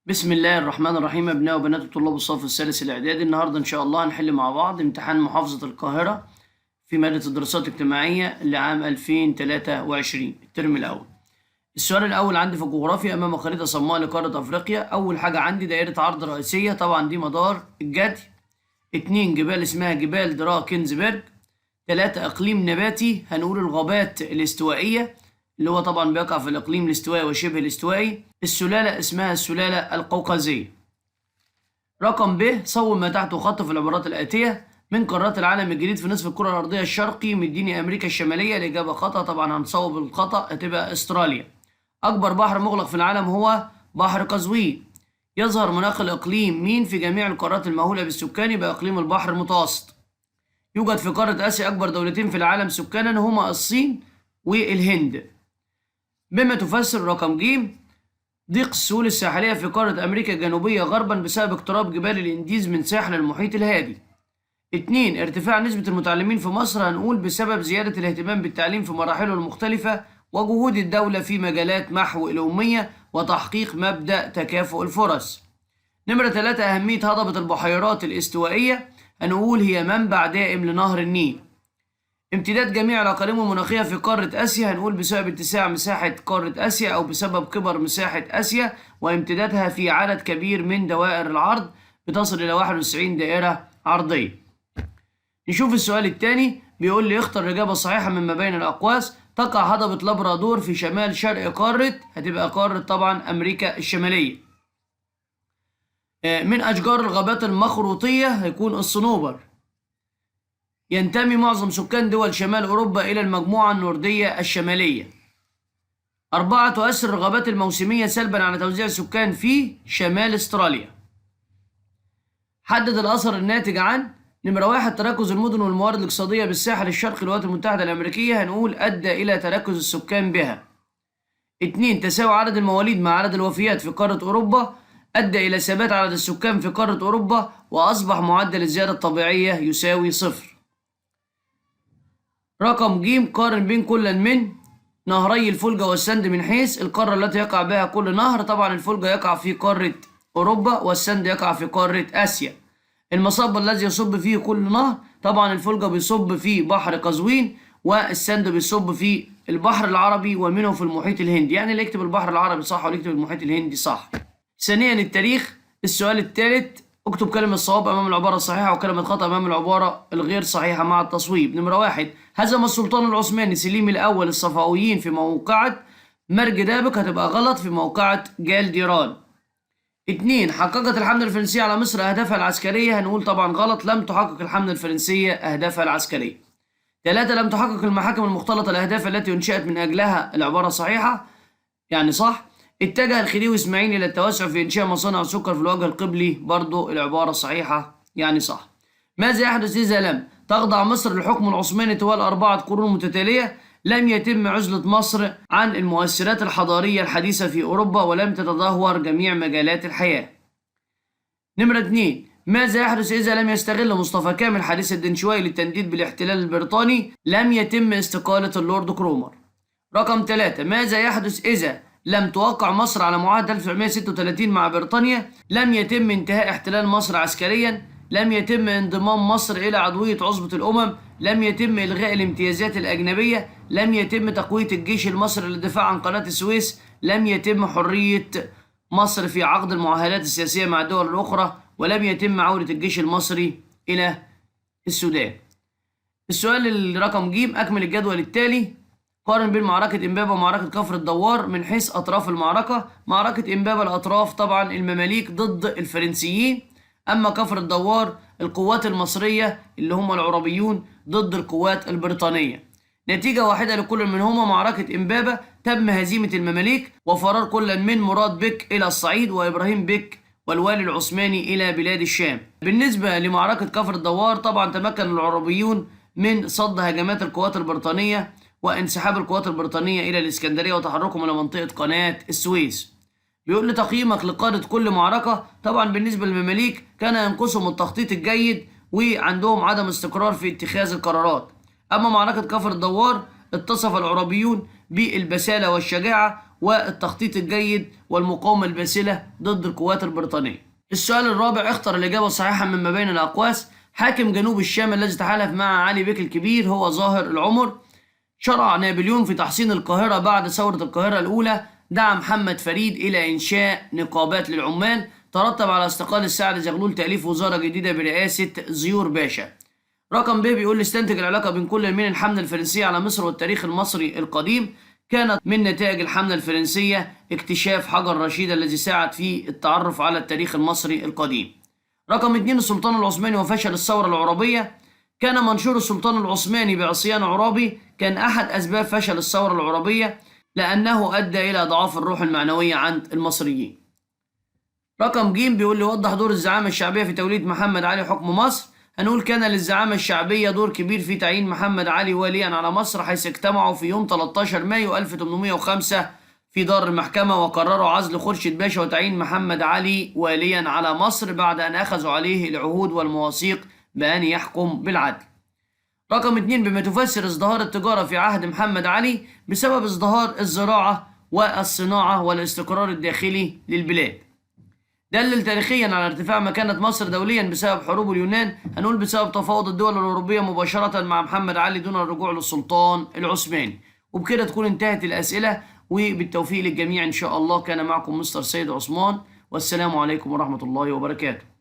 بسم الله الرحمن الرحيم. أبناء وبنات طلاب الصف الثالث الإعدادي، النهاردة إن شاء الله هنحل مع بعض امتحان محافظة القاهرة في مادة الدراسات الاجتماعية لعام 2023 الترم الأول. السؤال الأول عندي في الجغرافيا: أمام خريطة صماء لقارة أفريقيا، أول حاجة عندي دائرة عرض رئيسية، طبعا دي مدار الجدي. 2 جبال اسمها جبال دراكنزبرج. 3 إقليم نباتي هنقول الغابات الاستوائية اللي هو طبعا بيقع في الإقليم الاستوائي وشبه الاستوائي. السلالة اسمها السلالة القوقازية. رقم ب، صوب ما تحته خط في العبارات الآتية. من قارات العالم الجديد في نصف الكرة الأرضية الشرقي، مديني أمريكا الشمالية، الإجابة خطأ، طبعا هنصوب الخطأ هتبقى أستراليا. أكبر بحر مغلق في العالم هو بحر قزوين. يظهر مناخ الإقليم مين في جميع القارات المأهولة بالسكان؟ يبقى إقليم البحر المتوسط. يوجد في قارة آسيا أكبر دولتين في العالم سكانا هما الصين والهند. بما تفسر رقم ج ضيق السهول الساحلية في قارة أمريكا الجنوبية غربا بسبب اقتراب جبال الإنديز من ساحل المحيط الهادي. 2 ارتفاع نسبة المتعلمين في مصر هنقول بسبب زيادة الاهتمام بالتعليم في مراحله المختلفة وجهود الدولة في مجالات محو الأمية وتحقيق مبدأ تكافؤ الفرص. نمرة 3 أهمية هضبة البحيرات الاستوائية هنقول هي منبع دائم لنهر النيل. امتداد جميع الأقاليم المناخية في قارة آسيا هنقول بسبب اتساع مساحة قارة آسيا أو بسبب كبر مساحة آسيا وامتدادها في عدد كبير من دوائر العرض بتصل إلى 91 دائرة عرضية. نشوف السؤال الثاني بيقول لي اختر الإجابة الصحيحة مما بين الأقواس. تقع هضبة لابرادور في شمال شرق قارة، هتبقى قارة طبعا أمريكا الشمالية. من أشجار الغابات المخروطية هيكون الصنوبر. ينتمي معظم سكان دول شمال أوروبا إلى المجموعة النوردية الشمالية. 4 تؤثر الغابات الموسمية سلبا على توزيع السكان في شمال استراليا. حدد الأثر الناتج عن نمرة 1 تركز المدن والموارد الاقتصادية بالساحل الشرقي للولايات المتحدة الأمريكية، هنقول أدى إلى تركز السكان بها. 2 تساوي عدد المواليد مع عدد الوفيات في قارة أوروبا، أدى إلى ثبات عدد السكان في قارة أوروبا وأصبح معدل الزيادة الطبيعية يساوي 0. رقم ج قارن بين كل من نهري الفولجا والسند من حيث القارة التي يقع بها كل نهر، طبعا الفولجا يقع في قارة أوروبا والسند يقع في قارة آسيا. المصب الذي يصب فيه كل نهر، طبعا الفولجا بيصب في بحر قزوين والسند بيصب في البحر العربي ومنه في المحيط الهندي، يعني اللي يكتب البحر العربي صح واللي يكتب المحيط الهندي صح. ثانيا التاريخ، السؤال الثالث اكتب كلمة صواب أمام العبارة الصحيحة وكلمة خطأ أمام العبارة الغير صحيحة مع التصويب. نمرة 1 هزم السلطان العثماني سليم الأول الصفويين في موقعة مرج دابق، هتبقى غلط، في موقعة جالديران. 2 حققت الحملة الفرنسية على مصر أهدافها العسكرية، هنقول طبعا غلط، لم تحقق الحملة الفرنسية أهدافها العسكرية. 3 لم تحقق المحاكم المختلطة الأهداف التي أنشئت من أجلها، العبارة صحيحة يعني صح. اتجه الخديوي اسماعيل إلى التوسع في إنشاء مصانع سكر في الوجه القبلي، برضو العبارة صحيحة يعني صح. ماذا يحدث إذا لم تخضع مصر للحكم العثماني طوال 4 قرون متتالية؟ لم يتم عزلة مصر عن المؤثرات الحضارية الحديثة في أوروبا ولم تتدهور جميع مجالات الحياة. نمرة 2 ماذا يحدث إذا لم يستغل مصطفى كامل حادثة دنشواي للتنديد بالاحتلال البريطاني؟ لم يتم استقالة اللورد كرومر. رقم 3 ماذا يحدث إذا لم توقع مصر على معاهدة 1936 مع بريطانيا؟ لم يتم انتهاء احتلال مصر عسكريا، لم يتم انضمام مصر إلى عضوية عصبة الأمم، لم يتم إلغاء الامتيازات الأجنبية، لم يتم تقوية الجيش المصري للدفاع عن قناة السويس، لم يتم حرية مصر في عقد المعاهدات السياسية مع الدول الأخرى، ولم يتم عودة الجيش المصري إلى السودان. السؤال الرقم ج أكمل الجدول التالي. قارن بين معركة إمبابة ومعركة كفر الدوار من حيث أطراف المعركة. معركة إمبابة الأطراف طبعا المماليك ضد الفرنسيين، أما كفر الدوار القوات المصرية اللي هم العربيون ضد القوات البريطانية. نتيجة واحدة لكل منهما، معركة إمبابة تم هزيمة المماليك وفرار كل من مراد بك إلى الصعيد وإبراهيم بك والوالي العثماني إلى بلاد الشام. بالنسبة لمعركة كفر الدوار طبعا تمكن العربيون من صد هجمات القوات البريطانية وانسحاب القوات البريطانية إلى الإسكندرية وتحركهم إلى منطقة قناة السويس. بيقول لي تقييمك لقادة كل معركة. طبعا بالنسبة للمماليك كان ينقصهم التخطيط الجيد وعندهم عدم استقرار في اتخاذ القرارات. أما معركة كفر الدوار اتصف العربيون بالبسالة والشجاعة والتخطيط الجيد والمقاومة الباسلة ضد القوات البريطانية. السؤال الرابع، اختر الإجابة الصحيحة مما بين الأقواس. حاكم جنوب الشام الذي تحالف مع علي بك الكبير هو ظاهر العمر. شرع نابليون في تحصين القاهرة بعد ثورة القاهرة الأولى. دعا محمد فريد إلى إنشاء نقابات للعمال. ترتب على استقالة سعد زغلول تأليف وزارة جديدة برئاسة زيور باشا. رقم ب بيقول استنتج العلاقة بين كل من الحملة الفرنسية على مصر والتاريخ المصري القديم. كانت من نتائج الحملة الفرنسية اكتشاف حجر رشيد الذي ساعد في التعرف على التاريخ المصري القديم. رقم 2، السلطان العثماني وفشل الثورة العرابية. كان منشور السلطان العثماني بعصيان عرابي كان أحد أسباب فشل الثورة العرابية، لأنه أدى إلى ضعف الروح المعنوية عند المصريين. رقم ج بيقول لي وضح دور الزعامة الشعبية في توليد محمد علي حكم مصر. هنقول كان للزعامة الشعبية دور كبير في تعيين محمد علي واليا على مصر، حيث اجتمعوا في يوم 13 مايو 1805 في دار المحكمة وقرروا عزل خورشيد باشا وتعيين محمد علي واليا على مصر بعد أن أخذوا عليه العهود والمواثيق بأن يحكم بالعدل. رقم 2، بما تفسر ازدهار التجارة في عهد محمد علي بسبب ازدهار الزراعة والصناعة والاستقرار الداخلي للبلاد. دلل تاريخيا على ارتفاع مكانة مصر دوليا بسبب حروب اليونان. هنقول بسبب تفاوض الدول الأوروبية مباشرة مع محمد علي دون الرجوع للسلطان العثماني. وبكده تكون انتهت الأسئلة، وبالتوفيق للجميع إن شاء الله. كان معكم مستر سيد عثمان، والسلام عليكم ورحمة الله وبركاته.